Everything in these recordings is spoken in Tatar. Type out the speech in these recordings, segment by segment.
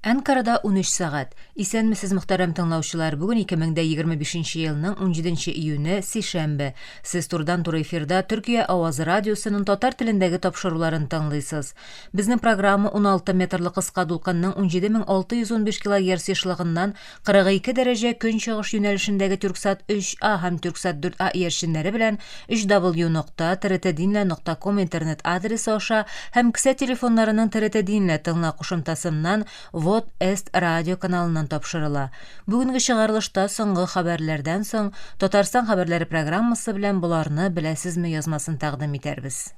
Әнкарада 13 сәгать. Исәнмесез, мөхтәрәм тыңлаучылар. Бүген 2025 елның 17 июне, сишәмбе. Сез турыдан-туры эфирда Төркия авазы радиосының татар телендәге тапшыруларын тыңлыйсыз. Безнең программа 16 метрлы кыска дулкынның 17615 килогерц ешлыгыннан 42 дәрәҗә көнчыгыш юнәлешендәге Тюрксат 3А һәм Тюрксат 4А иярченнәре белән 3w.trtdinle.com интернет адресы аша һәм кесә телефоннарының TRT Dinle тыңла кушымтасыннан Vod Est радио каналыннан тапшырыла. Бүгенге чыгарылышта соңгы хәбәрләрдән соң Татарстан хәбәрләре программасы белән боларны беләсезме язмасын тәкъдим итәрбез.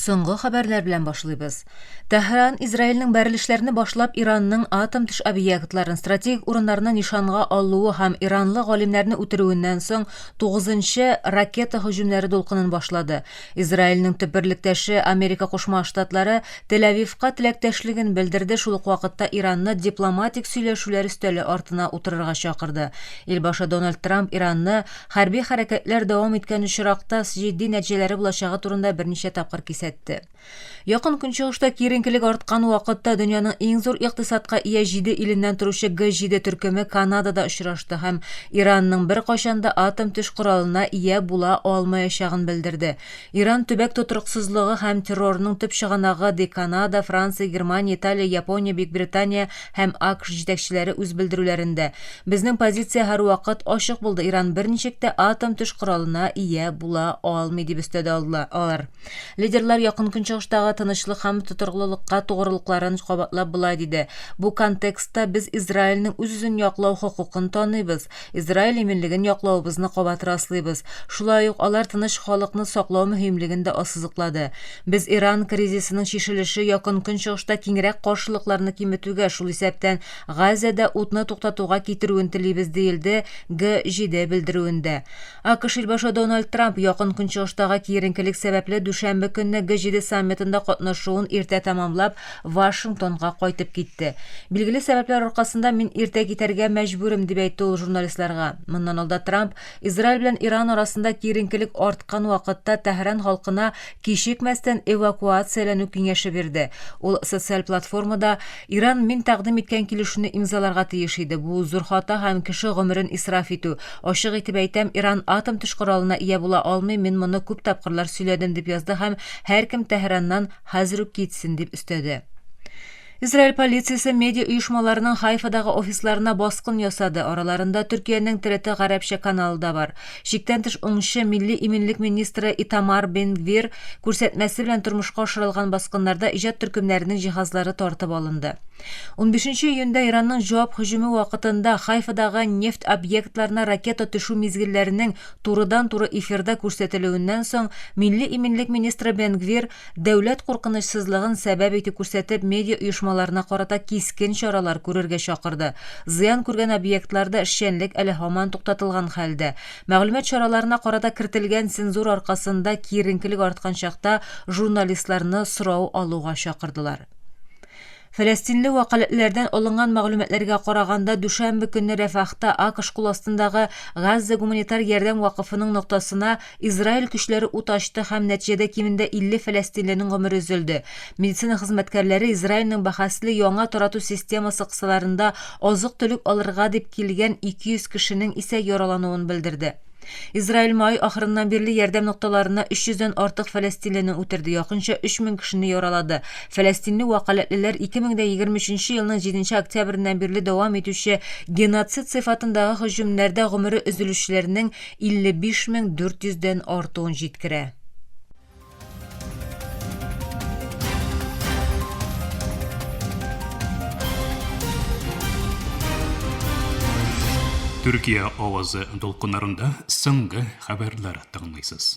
Соңгы хәбәрләр белән башлыйбыз. Тәһран Израильнең бәрелешләрне башлап Иранның атом төш объектларын, стратегик урыннарны нишанга алуы һәм иранлы галимнәрне үтерүеннән соң тугызынчы ракета һөҗүмнәре дулкынын башлады. Израильнең төп берлектәше Америка Кушма Штатлары Тель-Авивка теләктәшлеген белдерде, шул ук вакытта Иранны дипломатик сөйләшүләр өстәле артына утырырга чакырды. Илбашы Дональд Трамп Иранны хәрби хәрәкәтләр дәвам иткән очракта җитди нәтиҗәләре булачагы турында берничә тапкыр кисәтте. Якын Көнчыгышта киеренкелек арткан вакытта дөньяның иң зур икътисадка ия җиде иленнән торучы Г-7 төркеме Канадада очрашты һәм Иранның беркайчан да атом-төш коралына ия була алмаячагын белдерде. Иран төбәк тотрыксызлыгы һәм террорның төп чыганагы, ди Канада, Франция, Германия, Италия, Япония, Бөекбритания һәм АКШ җитәкчеләре үз белдерүләрендә. Безнең позиция һәрвакыт ачык булды, Иран берничек тә атом-төш коралына ия була алмый, дип өстәде алар. Лидерлар Якын Көнчыгыштагы тынычлык һәм тотрыклылыкка тугрылыкларын кабатлап болай диде, Бу контекстта без Израильнең үз-үзен яклау хокукын таныйбыз, Израиль иминлеген яклавыбызны кабат раслыйбыз. Шулай ук алар тыныч халыкны саклау мөһимлеген дә ассызыклады. Без Иран кризисының чишелеше Якын Көнчыгышта киңрәк каршылыкларны киметүгә, шул исәптән Газәдә утны туктатуга китерүен телибез, диелде Г-7 белдерүендә. АКШ илбашы Дональд Трамп Якын Көнчыгыштагы киеренкелек сәбәпле дүшәмбе көнне Г-7 саммитында катнашуын иртә тәмамлап, Вашингтонга кайтып китте. Билгеле сәбәпләр аркасында мин иртә китәргә мәҗбүрем, дип әйтте ул журналистларга. Моннан алда Трамп Израиль белән Иран арасында киеренкелек арткан вакытта Тәһран халкына кичекмәстән эвакуацияләнү киңәше бирде. Ул социаль платформада Иран мин тәкъдим иткән килешүне имзаларга тиеш иде. Бу зур хата һәм кеше гомерен исраф итү. Ачык итеп әйтәм, Иран атом-төш коралына ия була алмый, мин моны күп тапкырлар сөйләдем, дип язды һәм һәркем Тәһраннан хәзер үк китсен, дип өстәде. Израиль полициясе медиа оешмаларының Хайфадагы офисларына баскын ясады. Араларында Төркиянең ТРТ гарәпчә каналы да бар. Чиктән тыш уңчы милли иминлек министры Итамар Бен-Гвир күрсәтмәсе белән тормышка ашырылган баскыннарда иҗат төркемнәренең җиһазлары тартып алынды. 15 июньдә Иранның җавап һөҗүме вакытында Хайфадагы нефть объектларына ракета төшү мизгелләренең турыдан-туры эфирда күрсәтелүеннән соң милли иминлек министры Бен-Гвир дәүләт куркынычсызлыгын сәбәп итеп күрсәтеп, медиа оешмаларына карата кискен чаралар күрергә чакырды. Зыян күргән объектларда эшчәнлек әле һаман туктатылган хәлдә. Мәгълүмат чараларына карата кертелгән цензура аркасында киеренкелек арткан чакта журналистларны сорау алуга чакырдылар. Фәләстинле вәкаләтләрдән алынган мәгълүматларга караганда, дүшәмбе көнне Рәфахта АКШ кул астындагы Газза гуманитар ярдәм вакыфының ноктасына Израиль көчләре ут ачты һәм нәтиҗәдә кимендә 50 фәләстинленең гомере өзелде. Медицина хезмәткәрләре Израильнең бәхәсле яңа тарату системасы кысаларында азык-төлек алырга дип килгән 200 кешенең исә яралануын белдерде. Израиль май ахырыннан бирле ярдәм нокталарына 300 дән артык фәләстинлене үтерде, якынча 3000 кешене яралады. Фәләстинле вәкаләтлеләр 2023 елның 7 октябреннән бирле дәвам итүче геноцид сыйфатындагы һөҗүмнәрдә гомере өзелүчеләрнең 55 400 дән артуын җиткерә. Төркия авазы дулкыннарында соңгы хәбәрләр тыңлыйсыз.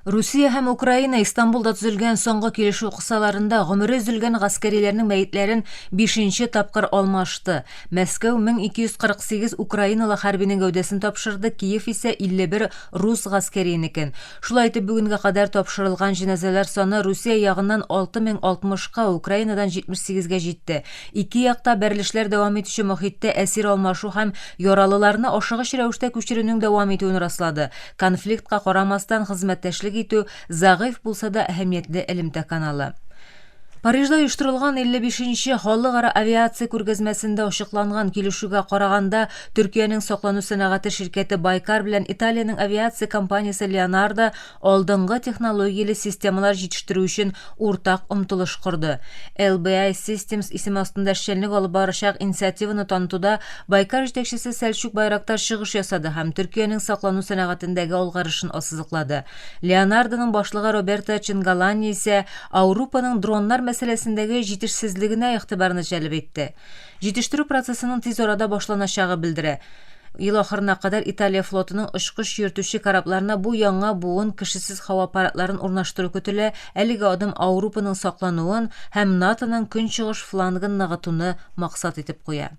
Русия һәм Украина Истанбулда төзелгән соңгы килешү кысаларында гомере өзелгән гаскәриләрнең мәетләрен бишенче тапкыр алмашты. Мәскәү 1248 украиналы хәрбинең гәүдәсен тапшырды, Киев исә 51 рус гаскәриенекен. Шулай итеп, бүгенгә кадәр тапшырылган җеназалар саны Русия ягыннан 6060 ка, Украинадан 78 гә җитте. Ике як та бәрелешләр дәвам итүче мохиттә әсир алмашу һәм яралыларны ашыгыч рәвештә күчерүнең дәвам итүен раслады. Конфликтка карамастан, хезмәттәшлек итү, зәгыйфь булса да әһәмиятле элемтә каналы. Парижда оештырылган 55 нче халыкара авиация күргәзмәсендә ачыкланган килешүгә караганда, Төркиянең саклану сәнәгате ширкәте Байкар белән Италиянең авиация компаниясе Леонардо алдынгы технологияле системалар җитештерү өчен уртак омтылыш корды. LBI Systems исеме астында эшчәнлек алып барачак инициативаны танытуда Байкар җитәкчесе Сәлчүк Байрактар чыгыш ясады һәм Төркиянең саклану сәнәгатендәге алгарышын ассызыклады. Леонардоның башлыгы Роберто Чингалани исә Аурупаның дроннар мәсьәләсендәге җитешсезлегенә игътибарны җәлеп итте. Җитештерү процессының тиз арада башланачагы белдерә. Ел ахырына кадәр Италия флотының очкыч йөртүче корабларына бу яңа буын кешесез һава аппаратларын урнаштыру көтелә, әлеге адым Аурупаның саклануын һәм НАТОның көнчыгыш флангын ныгытуны максат итеп куя.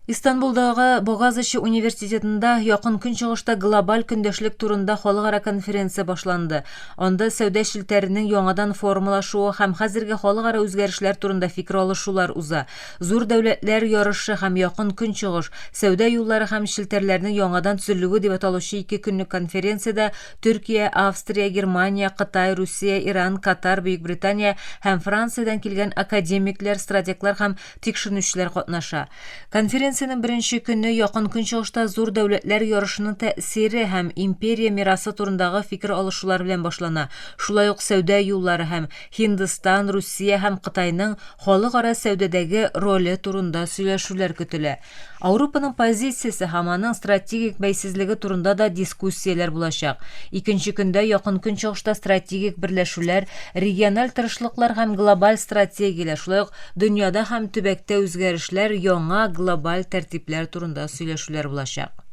Истанбулдагы Богазычи университетында Якын Көнчыгышта глобаль көндәшлек турында халыкара конференция башланды. Анда сәүдә челтәренең яңадан формалашуы һәм хәзерге халыкара үзгәрешләр турында фикер алышулар уза. Зур дәүләтләр ярышы һәм Якын Көнчыгыш, сәүдә юллары һәм челтәрләрнең яңадан төзелүе дип аталучы ике көнлек конференциядә Төркия, Австрия, Германия, Кытай, Русия, Иран, Катар, Бөекбритания һәм Франциядән килгән академиклар, стратеглар һәм тикшеренүчеләр катнаша. Конференциянең беренче көне Якын Көнчыгышта зур дәүләтләр ярышының тәэсире һәм империя мирасы турындагы фикер алышулар белән башлана, шулай ук сәүдә юллары һәм Һиндстан, Русия һәм Кытайның халыкара сәүдәдәге роле турында сөйләшүләр көтелә. Аурупаның позициясе һәм аның стратегик бәйсезлеге турында да дискуссияләр булачак. Икенче көндә Якын Көнчыгышта стратегик берләшүләр, региональ тырышлыклар һәм глобаль стратегияләр, шулай ук дөньяда һәм төбәктә үзгәрешләр, яңа глобаль тәртипләр турында сөйләшүләр булачак.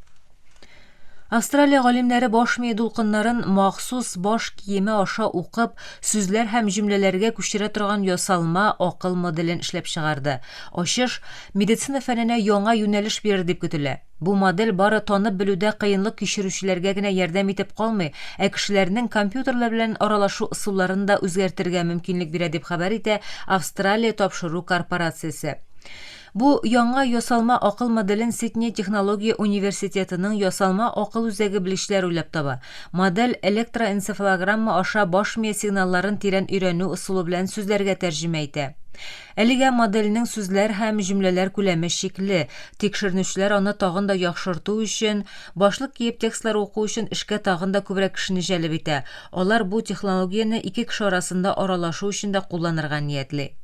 Австралия галимнәре баш мие дулкыннарын махсус баш киеме аша укып, сүзләр һәм җөмләләргә күчерә торган ясалма акыл моделен эшләп чыгарды. Ачыш медицина фәненә яңа юнәлеш бирер дип көтелә. Бу модель бары танып белүдә кыенлык кичерүчеләргә генә ярдәм итеп калмый, ә кешеләрнең компьютерлар белән аралашу ысулларын да үзгәртергә мөмкинлек бирә, дип хәбәр итә Австралия тапшыру корпорациясе. Бу яңа ясалма акыл моделен Сидней технология университетының ясалма акыл үзәге белгечләре уйлап таба. Модель электроэнцефалограмма аша баш мие сигналларын тирән өйрәнү ысулы белән сүзләргә тәрҗемә итә. Әлегә модельнең сүзләр һәм җөмләләр күләме чикле. Тикшеренүчеләр аны тагын да яхшырту өчен, башлык киеп текстлар уку өчен эшкә тагын да күбрәк кешене җәлеп итә. Алар бу технологияне ике кеше арасында аралашу өчен дә кулланырга ниятли.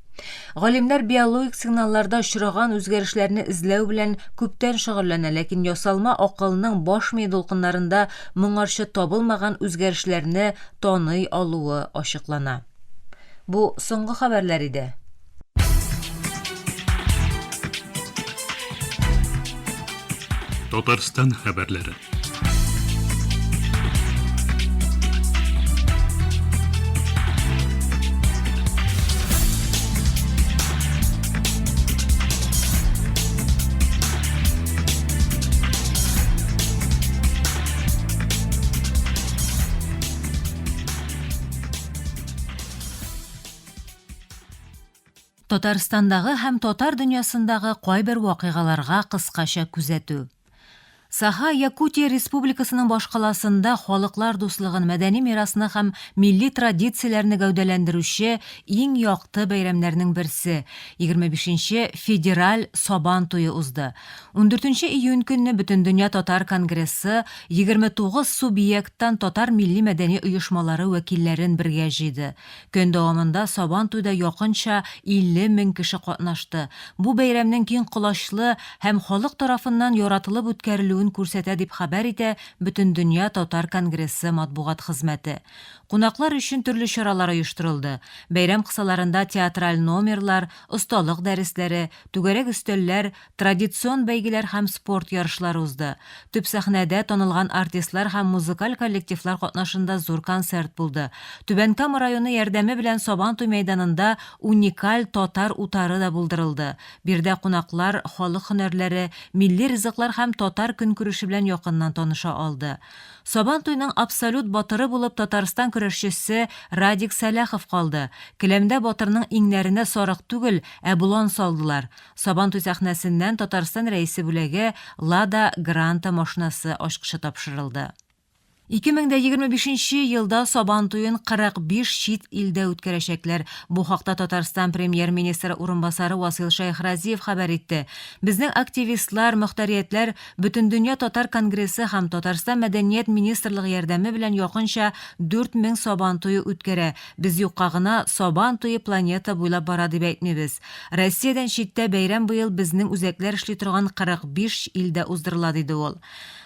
Галимнәр биологик сигналларда очраган үзгәрешләрне эзләү белән күптән шөгыльләнә, ләкин ясалма акылның баш мие дулкыннарында моңарчы табылмаган үзгәрешләрне таный алуы ачыклана. Бу соңгы хәбәрләр иде. Татарстан хәбәрләре. Татарстандагы һәм татар дөньясындагы кайбер вакыйгаларга кыскача күзәтү. Саха, Якутия Республикасының башкаласында халыклар дуслыгын, мәдәни мирасны һәм милли традицияләрне гәүдәләндерүче иң якты бәйрәмнәрнең берсе, 25 нче федераль Сабан туе узды. Ундүртенче июнь көнне Бөтендөнья татар конгрессы 29 субъекттан татар милли-мәдәни оешмалары вәкилләрен бергә җыйды. Көн дәвамында Сабантуйда якынча 50 мең кеше катнашты. Бу бәйрәмнең киң колачлы һәм халык тарафыннан яратылып үткәрелүенең килүен күрсәтә, дип хәбәр итә Бөтендөнья татар конгрессы матбугат хезмәте. Кунаклар өчен төрле чаралар оештырылды. Бәйрәм кысаларында театраль номерлар, осталык дәресләре, түгәрәк өстәлләр, традицион бәйгеләр һәм спорт ярышлары узды. Төп сәхнәдә танылган артистлар һәм музыкаль коллективлар катнашында зур концерт булды. Түбән Кама районы ярдәме белән Сабантуй мәйданында уникаль татар утары да булдырылды. Биредә кунаклар халык һөнәрләре, милли ризыклар һәм татар көнкүреше белән якыннан таныша алды. Сабан туйның абсолют батыры булып Татарстан көрәшчесе Радик Сәлахов калды. Келәмдә батырның иңнәренә сарык түгел, ә болан салдылар. Сабан туй сәхнәсеннән Татарстан Рәисе бүләге Лада Гранта машинасы ачкычы тапшырылды. 2025 нче елда Сабан туен 45 чит илдә үткәрәчәкләр. Бу хакта Татарстан Премьер-министры урынбасары Васыйл Шәйхразиев хәбәр итте. Безнең активистлар, мохтариятләр Бөтендөнья татар конгрессы һәм Татарстан Мәдәният министрлыгы ярдәме белән якынча 4000 Сабан туе үткәрә. Без юкка гына Сабан туе планета буйлап бара дип әйтмибез. Россиядән читтә бәйрәм быел безнең үзәкләр эшли торган 45 илдә уздырыла, диде ул.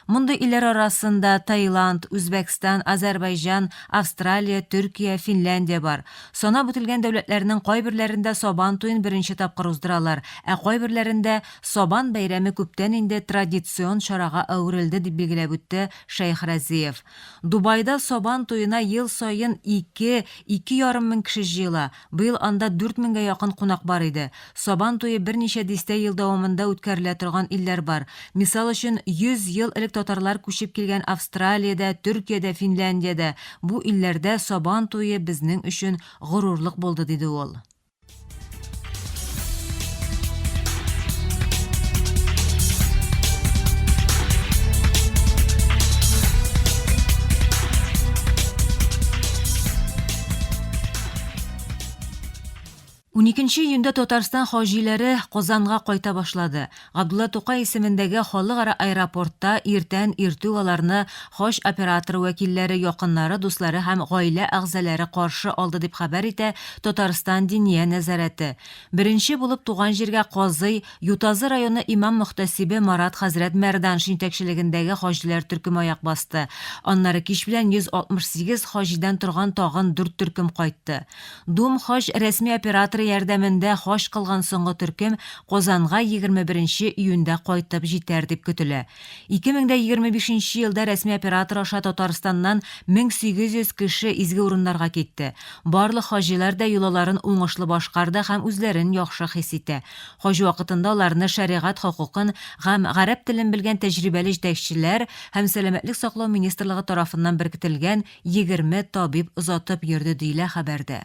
Мондый илләр арасында Таиланд, Үзбәкстан, Азәрбайҗан, Австралия, Төркия, Финляндия бар. Санап үтелгән дәүләтләрнең кайберләрендә Сабан туен беренче тапкыр уздыралар, ә кайберләрендә Сабан бәйрәме күптән инде традицион чарага әверелде, дип билгеләп үтте Шәйхразиев. Дубайда Сабан туена ел саен ике, 2,5 мең кеше җыела. Быел анда дүрт меңгә якын кунак бар иде. Сабан туе берничә дистә ел дәвамында үткәрелә торган илләр бар. Мисал өчен, 100 ел элек татарлар күчеп килгән Австралиядә, Төркиядә, Финляндиядә. Бу илләрдә Сабан туе безнең өчен горурлык булды, диде ул. Уникенче июньдә Татарстан хаҗиләре Казанга кайта башлады. Габдулла Тукай исемендәге халыкара аэропортта иртән иртүк аларны хаҗ операторы вәкилләре, якыннары, дуслары һәм гаилә әгъзалары каршы алды, дип хәбәр итә Татарстан Диния нәзарәте. Беренче булып туган җиргә казый, Ютазы районы имам-мөхтәсибе Марат хәзрәт Мәрданшин җитәкчелегендәге хаҗиләр төркеме аяк басты. Аннары кич белән 168 хаҗидан торган тагын дүрт төркем кайтты. Дум хаҗ рәсми операторы ярдәмендә хаҗ кылган соңгы төркем Казанга 21 нче июньдә кайтып җитәр дип көтелә. 2025 нче елда рәсми оператор аша Татарстаннан 1800 кеше изге урыннарга китте. Барлык хаҗилар да йолаларын уңышлы башкарды һәм үзләрен яхшы хис итә. Хаҗ вакытында аларны шәригать хокукын һәм гарәп телен белгән тәҗрибәле җитәкчеләр һәм Сәламәтлек саклау министрлыгы тарафыннан беркетелгән 20 табиб озатып йөрде, диелә хәбәрдә.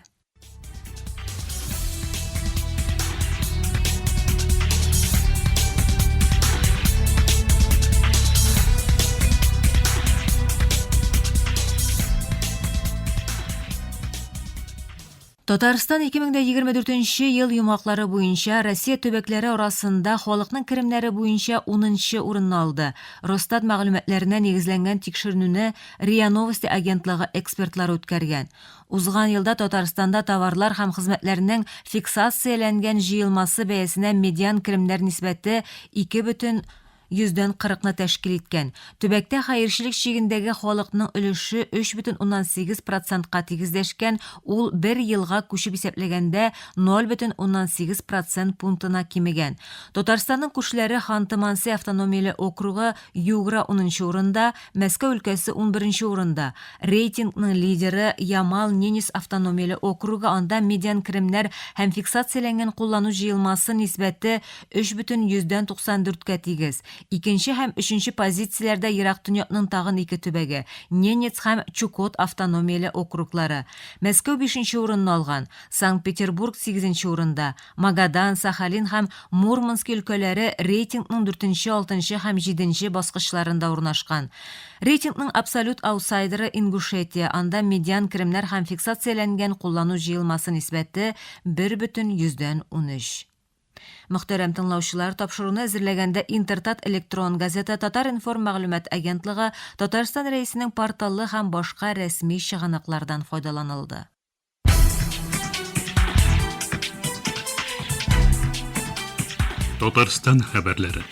Татарстан 2024 ел йомгаклары буенча Россия төбәкләре арасында халыкның керемнәре буенча унынчы урынны алды. Росстат мәгълүматларына нигезләнгән тикшеренүне РИА Новости агентлыгы экспертлары үткәргән. Узган елда Татарстанда товарлар һәм хезмәтләрнең фиксацияләнгән җыелмасы бәясенә медиан керемнәр нисбәте 2,40 ны тәшкил иткән. Төбәктә хәерчелек чигендәге халыкның өлеше 3,8 процентка тигезләшкән, ул бер елга күчеп исәпләгәндә 0,8 процент пунктына кимегән. Татарстанның күршеләре Ханты-Манси автономияле округы Югра унынчы урында, Мәскәү өлкәсе унберенче урында. Рейтингның лидеры, Ямал-Ненец автономияле округы, анда медиан керемнәр һәм фиксацияләнгән куллану җыелмасы нисбәте 3,94 кә тигез. Икенче һәм өченче позицияләрдә Ерак Төньякның тагын ике төбәге, Ненец һәм Чукот автономияле округлары. Мәскәү бишенче урынны алган. Санкт-Петербург сигезенче урында. Магадан, Сахалин һәм Мурмански өлкәләре рейтингның дүртенче, алтынчы һәм җиденче баскычларында урнашкан. Рейтингның абсолют аутсайдеры Ингушетия, анда медиан керемнәр һәм фиксацияләнгән куллану җыелмасы нисбәте 1,13. Мөхтәрәм тыңлаучылар, тапшыруны әзерләгәндә Интертат электрон газета, Татар-информ мәгълүмат агентлыгы, Татарстан Рәисенең порталы һәм башка рәсми чыганаклардан файдаланылды. Татарстан хәбәрләре.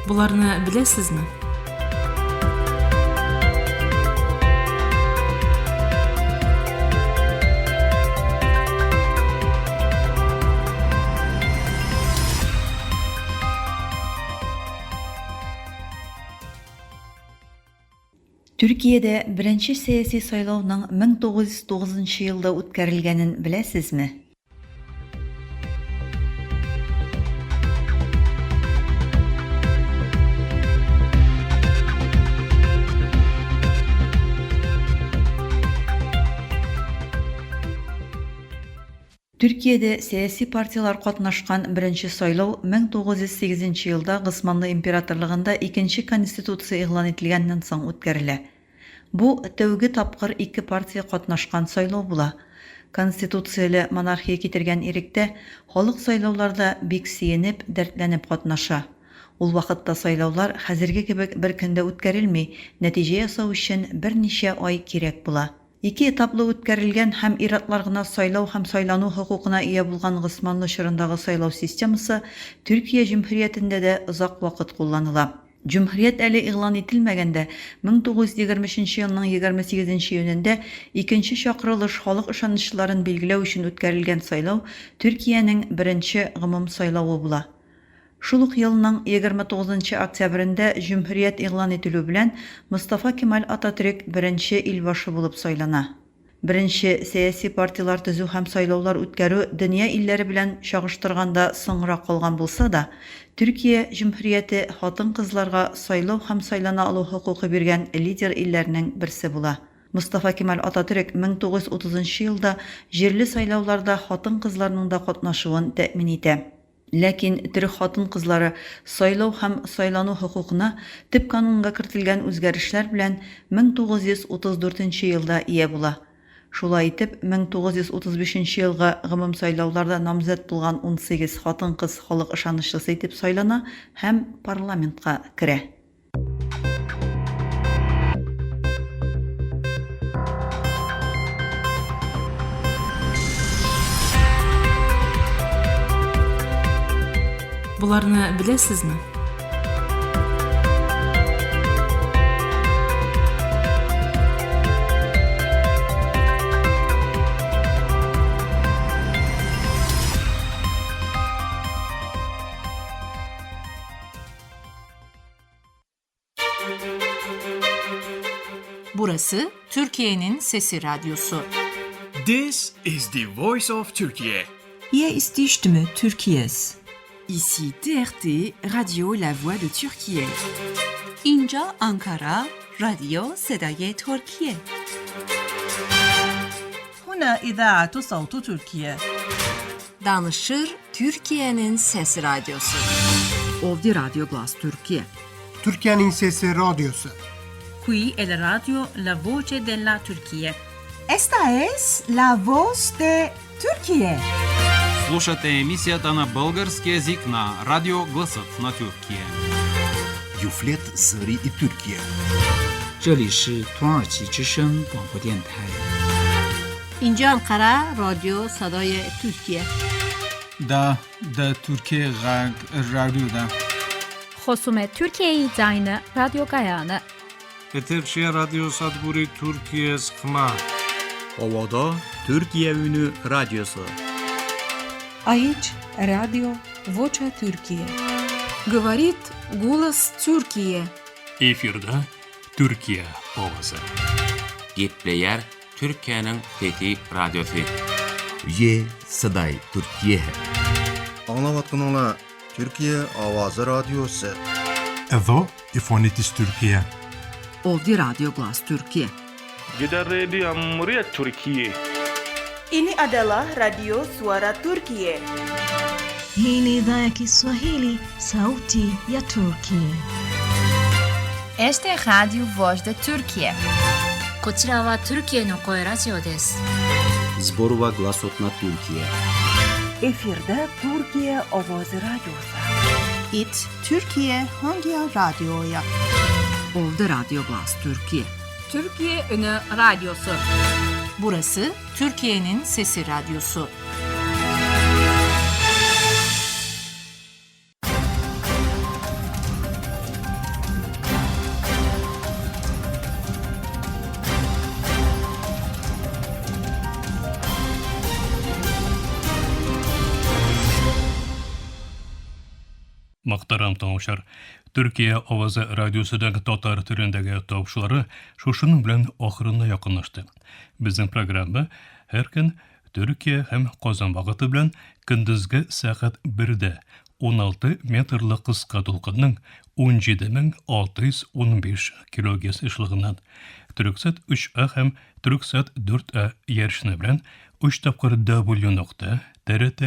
Боларны беләсезме? Төркиядә беренче сәяси сайлауның 1909 елда үткәрелгәнен беләсезме? Төркиядә сәяси партияләр катнашкан беренче сайлау 1908 елда Госманлы императорлыгында икенче конституция игълан ителгәннән соң үткәрелә. Бу, тәүге тапкыр ике партия катнашкан сайлау була. Конституцияле монархия китергән иректә халык сайлауларда бик сөенеп, дәртләнеп катнаша. Ул вакытта сайлаулар хәзерге кебек бер көндә үткәрелми, нәтиҗә ясау өчен берничә ай кирәк була. Ике этаплы үткәрелгән һәм ир-атлар гына сайлау һәм сайлану хокукына ия булган Госманлы чорындагы сайлау системасы Төркия Җөмһүриятендә дә озак вакыт кулланыла. Җөмһүрият әле игълан ителмәгәндә, 1923 нче елның 28 нче июнендә икенче чакырылыш халык ышанычлыларын билгеләү өчен үткәрелгән сайлау Төркиянең беренче гомум сайлавы була. Шул ук елның 29 нчы октябрендә җөмһүрият игълан ителү белән Мостафа Кемаль Ататөрек беренче илбашы булып сайлана. Беренче сәяси партияләр төзү һәм сайлаулар үткәрү дөнья илләре белән чагыштырганда соңрак калган булса да, Төркия җөмһүрияте хатын-кызларга сайлау һәм сайлана алу хокукы биргән лидер илләрнең берсе була. Мостафа Кемаль Ататөрек 1930 нчы елда җирле сайлауларда хатын-кызларның да катнашуын тәэмин итә. Ләкин төрек хатын-кызлары сайлау һәм сайлану хокукына Төп канунга кертелгән үзгәрешләр белән 1934 нче елда ия була. Шулай итеп, 1935 нче елгы гомумсайлауларда намзәт булган 18 хатын-кыз халык ышанычлысы итеп сайлана һәм парламентка керә. Боларны беләсезме? Burası Türkiye'nin Sesi Radyosu. This is the voice of Turkey. Hier ist die Stimme Türkiye's. Ici TRT, Radio La Voix de Türkiye. اینجا آنکارا رادیو صدای ترکیه. هنا إذاعة صوت تركيا. Danışır Türkiye'nin Sesi Radyosu. Ovdje Radio Glas Türkiye. Türkiye'nin Sesi Radyosu. Qui è la radio La Voce della Turchia. Esta es la voz de Türkiye. Слушате емисията на български език на Радио Гласът на Тюркия. Юфлет Зъри и Türkiye. 这里是土耳其之声广播电台。 اینجا انقره رادیو صدای ترکیه. دا د ترکیې غږ راډیو ده. Xosume Türkiye'yi ձայնը ռադիոկայանը։ Եթերշիա ռադիոսადგուրի Թուրքիես խմա. Ovada Türkiye Ünü Radyosu. Aici Radio Vocea Türkiye. Говорит голос Türkiye. Efirde Türkiye Owazy. Gepleýär Türkiýäniň Sesi Radiosy. Ye Saday Türkiye. Аңлаватканыңла Türkiye Owazy Radiosu. Εδώ η φωνή της Τουρκία. Ovdje Radio Glas Türkiye. Gidan rediyon muryar Turkiyya. Ini adalah Radio Suara Turkiye. Hii ni idhaa ya Kiswahili, sauti ya Turki. Esta é Rádio Voz da Türkiye. こちらはトルキエの声ラジオです。 Зборува гласот на Туркија. Efirde Türkiye Ovozi Radyosu. It Türkiye Hangi Radyo'ya? Ovdje Radio Glas Türkiye. Türkiye Ünü Radyosu. Burası Türkiye'nin Sesi Radyosu. Мөхтәрәм тыңлаучылар, Төркия авазы радиосының татар телендәге тапшырулары шушының белән ахырына якынлашты. Безнең программа һәр көн Төркия һәм Казан вакыты белән көндезге сәгать 1дә 16 метрлы кыска дулкынның 17615 килогерц ешлыгыннан Төрксат 3А һәм Төрксат 4А ярышны белән 3 тапкыр W нокта TRT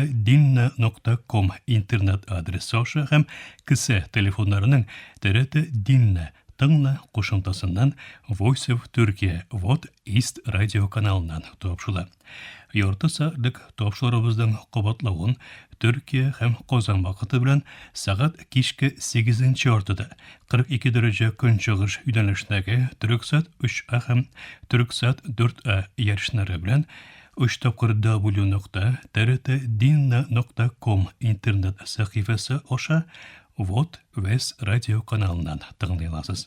нокта ком интернет адресы аша һәм кесә телефоннарының TRT Dinle тыңла кушымтасыннан Voice of Turkey Вот East радио каналыннан тапшыла. Ярты сәгатьлек тапшырубызның кабатлавын Төркия һәм Казан вакыты белән сәгать кичке 8 яртыда 42 дәрәҗә көнчыгыш юнәлешендәге Төрексат 3А һәм Төрексат 4А ярышлары белән 3 тапкыр W нокта TRT нокта ком интернет сәхифәсе аша Вот Вес радио каналыннан тыңлый аласыз.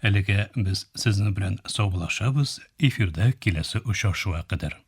Әлегә без сезнең белән саубуллашабыз, эфирда киләсе очрашуга кадәр.